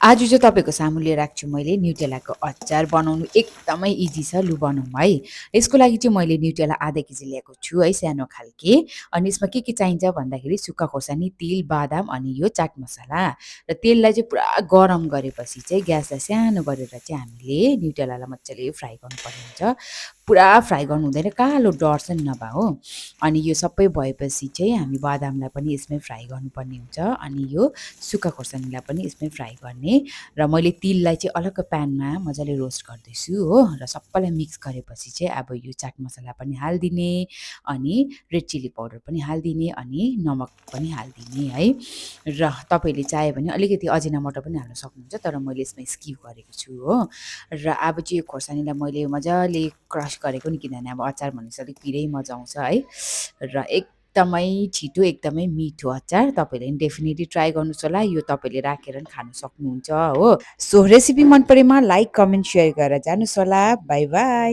आज चाहिँ तपाईँको सामु लिएर आएको छु मैले न्युटेलाको अचार बनाउनु एकदमै इजी छ लु बनाऊँ है। यसको लागि चाहिँ मैले न्युटेला आधा केजी ल्याएको छु है सानो खालके। अनि यसमा के चाहिन्छ भन्दाखेरि सुक्खा खोर्सानी, तिल, बादाम अनि यो चाट मसला। र तेललाई चाहिँ पुरा गरम गरेपछि चाहिँ ग्यासलाई सानो गरेर चाहिँ हामीले न्युटेलालाई मजाले फ्राई गर्नुपर्ने हुन्छ। पुरा फ्राई गर्नु हुँदैन, कालो डर्छ नि नभए हो। अनि यो सबै भएपछि चाहिँ हामी बादामलाई पनि यसमै फ्राई गर्नुपर्ने हुन्छ। अनि यो सुक्खा खोर्सानीलाई पनि यसमै फ्राई गर्ने र मैले तिललाई चाहिँ अलग्गै प्यानमा मजाले रोस्ट गर्दैछु हो। र सबैलाई मिक्स गरेपछि चाहिँ अब यो चाट मसला पनि हालिदिने अनि रेड चिली पाउडर पनि हालिदिने अनि नमक पनि हालिदिने है। र तपाईँले चाह्यो भने अलिकति अजिनामोटो पनि हाल्न सक्नुहुन्छ, तर मैले यसमा स्किप गरेको छु हो। र अब चाहिँ यो खोर्सानीलाई मैले मजाले क्रस गरेको नि, किनभने अब अचार भनेपछि अलिक पिरै मजा आउँछ है। र एकदमै छिटो, एकदमै मिठो अचार। तपाईँले पनि डेफिनेटली ट्राई गर्नुहोस् होला। यो तपाईँले राखेर पनि खानु सक्नुहुन्छ हो। सो रेसिपी मन परेमा लाइक, कमेन्ट, सेयर गरेर जानुहोस् होला। By by.